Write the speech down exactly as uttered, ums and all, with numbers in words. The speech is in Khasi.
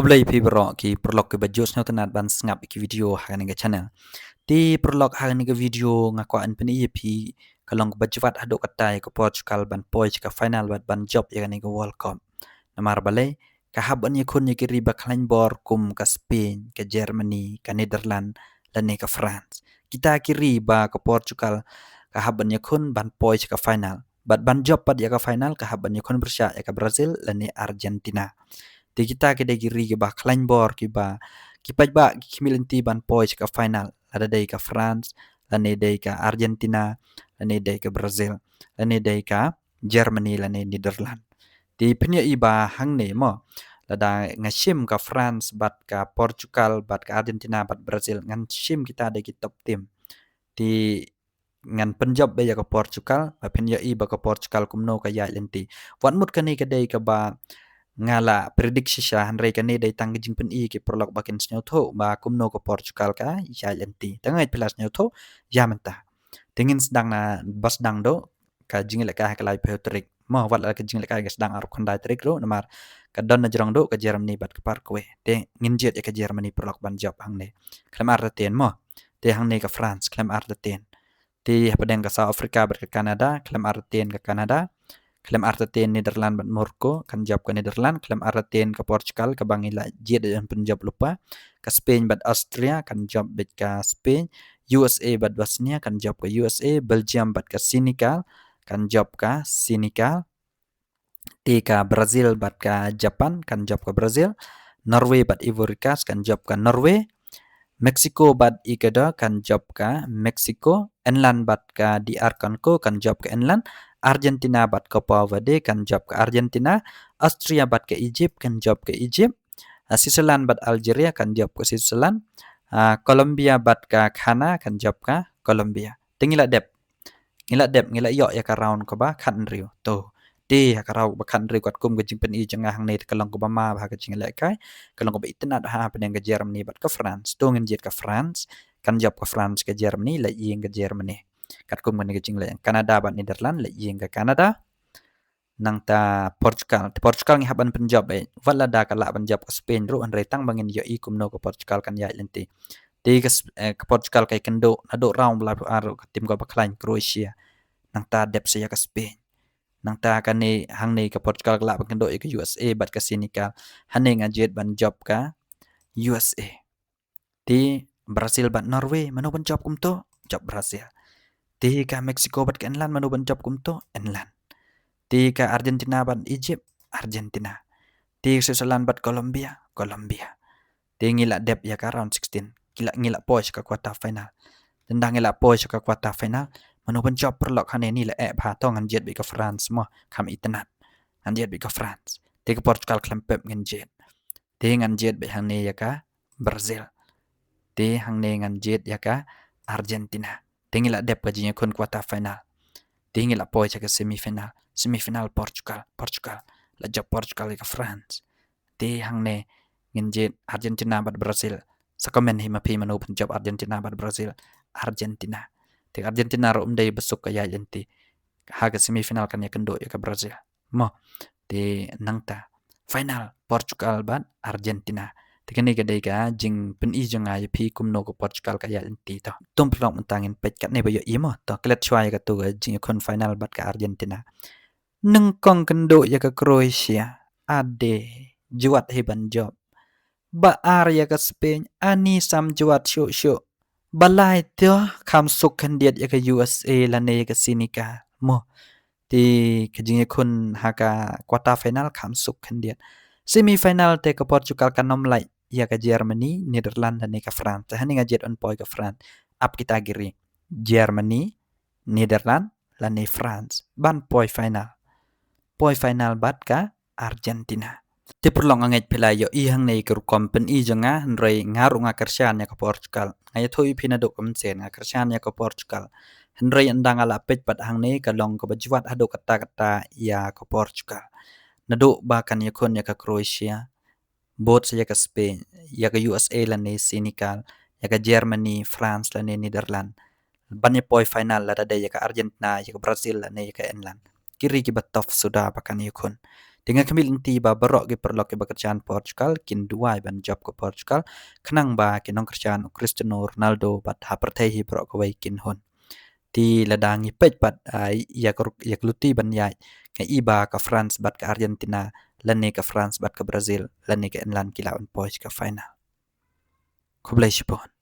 Khublei phi baroh ki paralok kiba ju sngewtynnat ban sngap ïa ki video ha kane ka channel. Te paralok, ha kane ka video nga kwah ban pyni ïa phi ka long kaba jwat haduh katta ïa ka Portugal ban poi sha ka final bad ban jop ïa kane ka World Cup. Namar balei? Ka hap ban ïakhun ïa ki ri ba khlaiñ bor kum ka Spain, ka Germany, ka Netherlands lane ka France. Kita ki ri ba ka Portugal ka hap ban ïakhun ban poi sha ka final. Bad ban jop pat ïa ka final ka hap ban ïakhun pyrshah ïa ka Brazil lane Argentina. Te kita ki dei ki ri kiba khlaiñ bor, kiba ki paidbah ki khmih lynti ban poi sha ka final. Lada dei ka France, lane dei ka Argentina, lane dei ka Brazil, lane dei ka Germany lane Netherlands. Te phin ïohi ba hangne mo, lada nga shim ka France bad ka Portugal bad ka Argentina bad Brazil, ngan shim kita dei ki top team. Te ngan pynjop beit ïa ka Portugal, ba phin ïohi ba ka Portugal kumno ka ïaid lynti. Wat mut kane ka dei kaba nga la predict shisha, hynrei kane dei tang ka jingpyni ki paralok ba kin sngewthuh ba kumno ka Portugal ka ïaid lynti. Te nga ngeit phi la sngewthuh ïa mynta. Te ngin sdang na ba sdang duh ka jingïalehkai ha ka laiphew tarik. Mo, wat la ka jingïalehkai ka sdang arphew khyndai tarik ruh, namar ka don na jrong duh ka Germany bad ka Paraguay. Te ngin jied ïa ka Germany paralok ban jop hangne. Khlem artatien mo. Te hangne ka France, khlem artatien. Te hapdeng ka South Africa bad ka Canada, khlem artatien ka Canada. Khlem artatien Netherlands bad Morocco, kan jop ka Netherlands. Khlem artatien ka Portugal, kaba ngi la jied ïa pynjop lypa. Ka Spain bad Austria, kan jop beit ka Spain. U S A bad Bosnia, kan jop ka U S A. Belgium bad ka Senegal, kan jop ka Senegal. Te ka Brazil bad ka Japan, kan jop ka Brazil. Norway bad Ivory Coast, kan jop ka Norway. Mexico bad Ecuador, kan jop ka Mexico. England bad ka D R Congo, kan jop ka England. Argentina bad Cape Verde, kan jop ka Argentina. Austria bad ka Egypt, kan jop ka Egypt. Ah, Switzerland bad Algeria, kan jop ka Switzerland. Ah, Colombia bad ka Ghana, kan jop ka Colombia. Te ngi la dep. Ngi la dep, ngi la ïoh ïa ka round kaba khathynriew. To. Te ha ka round ba khathynriew katkum ka jingpyni jong nga hangne te ka long kaba ma bha ka jingïalehkai. Ka long kaba itynnad ha pdeng ka Germany bad ka France. To ngin jied ka France. Kan jop ka France ka Germany, la ïing ka Germany. Katkum kane ka jingleh Canada bad Netherlands, la ïing ka Canada. Nangta Portugal. Te Portugal ngi hap ban pynjop eh. Wat lada ka lah ban jop ka Spain ruh, hynrei tang ba ngin ïohi kumno ka Portugal kan ïaid lynti. Te ka Sp-, eh, ka Portugal ka ïakynduh naduh round ba laiphew ar ruh ka tim kaba khlaiñ Croatia. Nangta dep sa ïa ka Spain. Nangta kane hangne ka Portugal ka lah ban kynduh ïa ka U S A bad ka Senegal. Hangne nga jied ban jop ka U S A. Te Brazil bad Norway, mano ban jop kumto? Jop Brazil. Te ka Mexico bad ka England, mano ban jop kumto? England. Te ka Argentina bad Egypt, Argentina. Te Switzerland bad Colombia, Colombia. Te ngi la dep ïa ka round sixteen. Ngi la, ngi la poi sha ka quarter final. Tang ba ngi la poi sha ka quarter final, mano ban jop paralok hangne? Ngi la eh bha, to ngan jied beit ka France mo, kham itynnad. Ngan jied beit ka France. Te ka Portugal khlem pep ngan jied. Te ngan jied beit hangne ïa ka Brazil. Te hangne ngan jied ïa ka Argentina. Te ngi la dep ka jingïakhun quarter final. Te ngi la poi sha ka semi final. Semi final Portugal, Portugal. La jop Portugal ïa ka France. Te hangne ngin jied Argentina bad Brazil. Sa comment hi ma phi mano ban jop Argentina bad Brazil. Argentina. Te Argentina ruh ym dei ba suk ka ïaid lynti. Ha ka semi final kan ïakynduh ïa ka Brazil. Mo. Te nangta final Portugal bad Argentina. Te kane ka dei ka jingpyni jong nga ïa phi kumno ka Portugal ka ïaid lynti to. Tum paralok mynta ngin peit katne ba ïohi mo. To klet shuwa ïa katu ka jingïakhun final bad ka Argentina. Nyngkong kynduh ïa ka Croatia. Ade, jwat hi ban jop. Ba ar ïa ka Spain, ani sam jwat shuh shuh. Ba lai te kham suk khyndiat ïa ka U S A lane ïa ka Senegal. Mo. Te ka jingïakhun ha ka quarter final kham suk khyndiat. Semi final te ka Portugal kan ym lait ïa ka Germany, Netherlands lane ka France. Te hangne nga jied ban poi ka France. Ap kita ki ri. Germany, Netherlands lane France ban poi final. Poi final bad ka Argentina. Te paralok, nga ngeit phi la ïohi hangne ka rukom pyni jong nga, hynrei nga ruh nga kyrshan ïa ka Portugal. Nga ïathuh ïa phi naduh kumne, nga kyrshan ïa ka Portugal. Hynrei ynda nga la peit pat hangne ka long kaba jwat haduh katta katta ïa ka Portugal. Naduh ba kan ïakhun ïa ka Croatia, bud sa ïa ka Spain, ïa ka U S A lane Senegal, ïa ka Germany, France lane Netherlands. Ban ïa poi final lada dei ïa ka Argentina, ïa ka Brazil lane ïa ka England. Ki ri kiba tough suda ba kan ïakhun. Te nga khmih lynti ba baroh ki paralok kiba kyrshan Portugal kin duwai ban jop ka Portugal, khnang ba ki nongkyrshan u Cristiano Ronaldo bad ha pyrthei hi baroh kawei kin hun. Te lada ngi peit pat, ah, ïa ka ruk-, ïa ka luti ban ïaid, nga i ba ka France bad ka Argentina, lane ka France bad ka Brazil, lane ka England ki lah ban poi sha ka final. Khublei shibun.